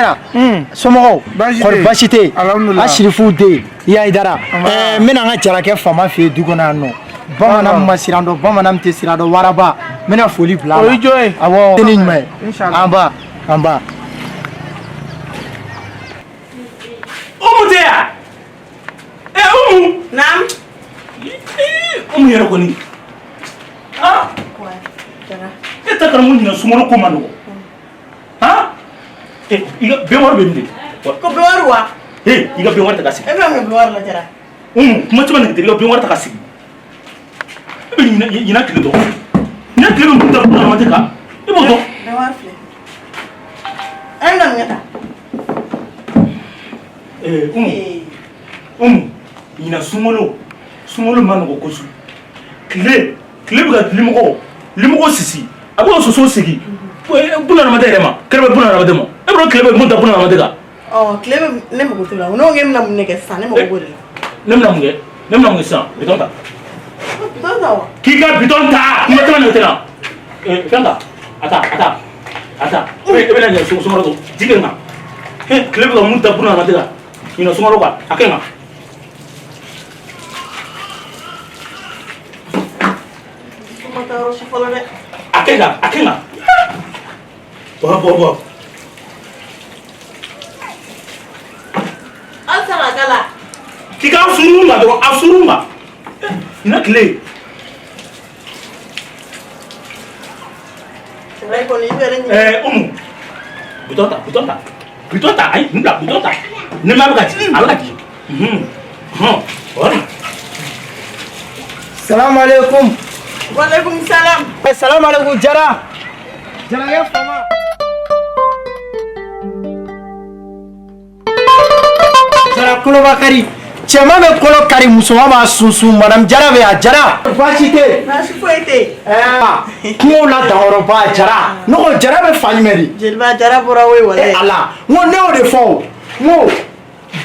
Jara, somɔgɔw? Kɔri baasi tɛ yen? A Sirifu den Hayidara. N bɛna n ka jarakɛ faama fɛ yen du kɔnɔ yan nɔ. Bamanan ma siran dɔn, bamanan tɛ siran dɔn, waraba. N bɛna foli bila a la. O y'i jɔ ye. Awɔ, ni ɲuman ye. An ba, an ba. Umu tɛ yan? Ɛ Umu. Naam. Umu yɛrɛ kɔni. Ah. E ta karamɔgɔ ɲinan sunkalo ko man nɔgɔ. Han? I ka baignoire bɛ min de? Ko baignoire wa? Ee, i ka baignoire ta ka sigi. E bɛna mun baignoire la Jara? Umu, kuma caman nege tɛ, i ka baignoire ta ka sigi. E bɛ ɲinan ɲinan tile dɔn. Ɲinan tile bɛ mun ta bunadamaden kan? E b'o dɔn. Baignoire filɛ. E bɛna mun kɛ tan? Ee Umu. Umu, ɲinan sunkalo, sunkalo man nɔgɔ kojugu. Tile tile bɛ ka limɔgɔ sisi, a bɛ ka soso sigi bunadamaden yɛrɛ ma, kɛlɛ bɛ bunadamaden ma. E b'a dɔn tile bɛ mun ta bunadamaden kan? Ɔ, tile bɛ, ne mago t'o la. Ne ko k'e bɛna mun de kɛ sisan? Ne mago b'o de la. Ne bɛna mun kɛ? Ne bɛna mun kɛ sisan? Bitɔn ta. Bitɔn ta wa? K'i ka bitɔn ta, kuma caman de tɛ na. Fɛn ta, a ta, a ta, a ta. E bɛna ɲɛ sunkalo to, ji kɛ n kan. Tile bɛ ka mun ta bunadamaden kan? Ɲinan sunkalo kan, a kɛ n kan. A kɛ n kan, a kɛ n kan. Bɔ bɔ bɔ. Halisa ka kala. K'i k'a suru n kan dɔrɔn, a suru n kan. Ɲinan tile. Umu, bitɔn ta, bitɔn ta, bitɔn ta, ayi, n bila bitɔn ta. Ne ma bɛ ka jigin, a bɛ ka jigin. Hɔn, voilà. Salamu alaikum. Walaikum salam. Salamu alaikum Jara. Jarakɛ faama. Jara koloba kari. Cɛman bɛ kolo kari, musoman b'a sunsun. Madame Jara bɛ yan. Jara. Baasi tɛ yen. Baasi foyi tɛ yen. Kungo la danyɔrɔba Jara. Ne ko Jara bɛ fan jumɛn de? Jeliba, Jara bɔra o ye walayi. Ala, n ko ne y'o de fɔ o. N ko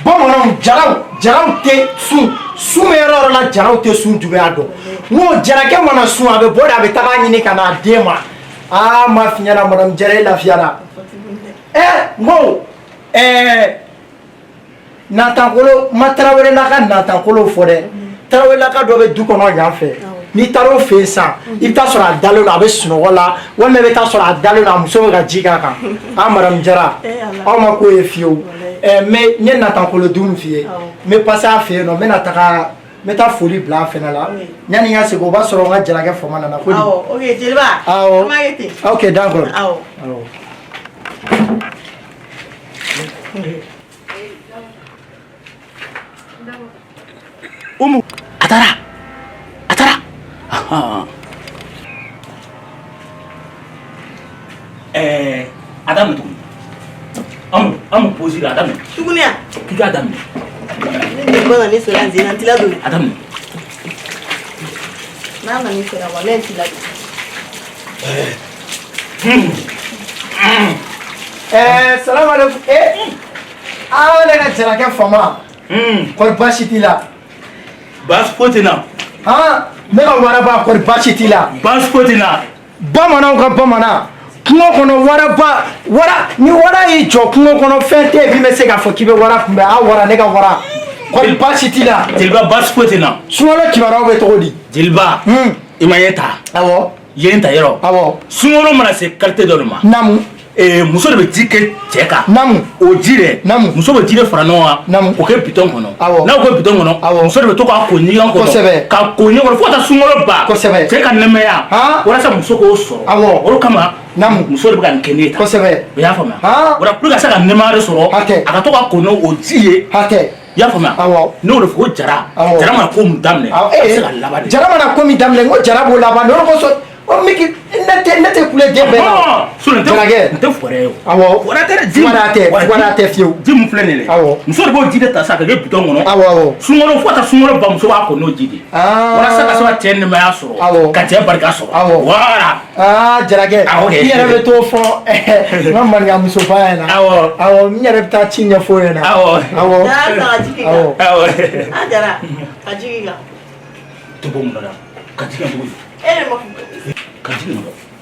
bamananw, jaraw, jaraw tɛ sun. Sun bɛ yɔrɔ yɔrɔ la, jaraw tɛ sun juguya dɔn. N ko jarakɛ mana sun, a bɛ bɔ de, a bɛ taga ɲini ka n'a den ma. Aa, n m'a f'i ɲɛna, madame Jara, e lafiyara. N ko natankolo ma Tarawelela ka natankolo fɔ dɛ. Tarawelelaka dɔ bɛ du kɔnɔ yan fɛ. N'i taara o fɛ yen sisan, i bɛ taa sɔrɔ a dalen don, a bɛ sunɔgɔ la, walima i bɛ taa sɔrɔ a dalen don, a muso bɛ ka ji k'a kan. Ah, madame Jara, aw ma k'o ye fiyewu. Ɛ mais n ye natankolo dun f'i ye, n bɛ passer a fɛ yen nɔ, n bɛna taga, n bɛ taa foli bila a fɛnɛ la. Yanni n ka segin, o b'a sɔrɔ n ka jarakɛ faama nana ko di. Awɔ, ok jeliba. Awɔ. An b'a kɛ ten. Ok, d'accord. Awɔ. Awɔ. Umu, a taara, a taara. Ɛɛ, a daminɛ tuguni. An bɛ pause la, a daminɛ. Tuguni yan. K'i k'a daminɛ. Ne bɛ na ni sɔrɔ yan sen na, n t'i ladon. A daminɛ. N'a nana ni sɔrɔ wa, ne t'i ladon. Ɛɛ, salamu aleykum. Ee, aa, ne ka jarakɛ faama. Kɔri baasi t'i la? Baasi foyi tɛ n na. Han, ne ka waraba, kɔri baasi t'i la? Baasi foyi tɛ n na. Bamananw ka bamanan, kungo kɔnɔ waraba, wara ni wara y'i jɔ kungo kɔnɔ, fɛn tɛ yen min bɛ se k'a fɔ k'i bɛ wara kunbɛn. A wara, ne ka wara, kɔri baasi t'i la? Jeliba, baasi foyi tɛ n na. Sunkalo kibaruyaw bɛ cogo di? Jeliba. I ma ye ta. Awɔ. Yen ta yɔrɔ. Awɔ. Sunkalo mana se qualité dɔ de ma. Naamu. Muso de bɛ ji kɛ cɛ kan. Naamu. O ji dɛ. Naamu. Muso bɛ ji de fara ɲɔgɔn kan. Naamu. K'o kɛ bitɔn kɔnɔ. Awɔ. N'a y'o kɛ bitɔn kɔnɔ. Awɔ. Muso de bɛ to k'a ko ɲɛgɛn kɔnɔ. Kosɛbɛ. Ka ko ɲɛgɛn kɔnɔ fo ka taa sunkalo ban. Kosɛbɛ. Cɛ ka nɛɛmaya. Han. Walasa muso k'o sɔrɔ. Awɔ. O de kama. Naamu. Muso de bɛ ka nin kɛ ne ye tan. Kosɛbɛ. O y'a faamuya. Han. O la pour que ka se ka nɛɛmaya de sɔrɔ. Hatɛ. A ka to ka ko n'o ji ye. Hatɛ. I y'a faamuya. Awɔ. Ne y'o de fɔ ko jara. Awɔ. Jara mana ko min daminɛ. Awɔ. A bɛ se ka laban de. Jara mana ko min daminɛ, n ko jara b'o laban de. O de kosɔn o Miki, ne tɛ kule den bɛɛ la. Sinon Jarakɛ. n tɛ fɔrɛ ye o. Awɔ. Fɔrɛ tɛ dɛ, ji. Fugariya tɛ, fugariya tɛ fiyewu. Ji min filɛ nin ye dɛ. Awɔ. Muso de b'o ji de ta sisan ka kɛ bitɔn kɔnɔ. Awɔ, awɔ. Sunkalo fo ka taa sunkalo ban, muso b'a ko n'o ji de ye. Aa. Walasa ka se ka cɛ nɛɛmaya sɔrɔ. Awɔ. Ka cɛ barika sɔrɔ. Awɔ. Voilà. Aa, jarakɛ. Awɔ kɛ. I yɛrɛ bɛ t'o fɔ n ka maninkamusoba ɲɛna. Awɔ. Awɔ, n yɛrɛ bɛ taa ci ɲɛfɔ o ɲɛna. Awɔ. Awɔ. Jara, ka ji k'i kan. Awɔ. Awɔ. A Jara, ka ji k'i kan. Tɛ bɔ mun na ka ji kɛ cogo di? E de ma fɔ. Ka ji kɛ.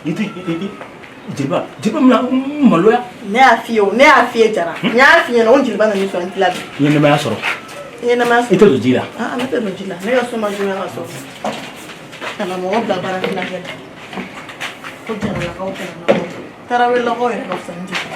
I tɛ i Jeliba, jeliba bɛna n maloya. Ne y'a f'i ye o, ne y'a f'i ye Jara, n y'a f'i ɲɛna ko jeliba nan'i sɔrɔ n t'i ladon. N ye nɛmaya sɔrɔ. I ye nɛmaya sɔrɔ. I tɛ don ji la. Ah, ne tɛ don ji la, ne ka so ma juguya ka sɔrɔ ka na mɔgɔ bila baara dilan kɛ la ko jaralakaw, jaralakaw, tarawelelakaw yɛrɛ ka fisa ni jeliba.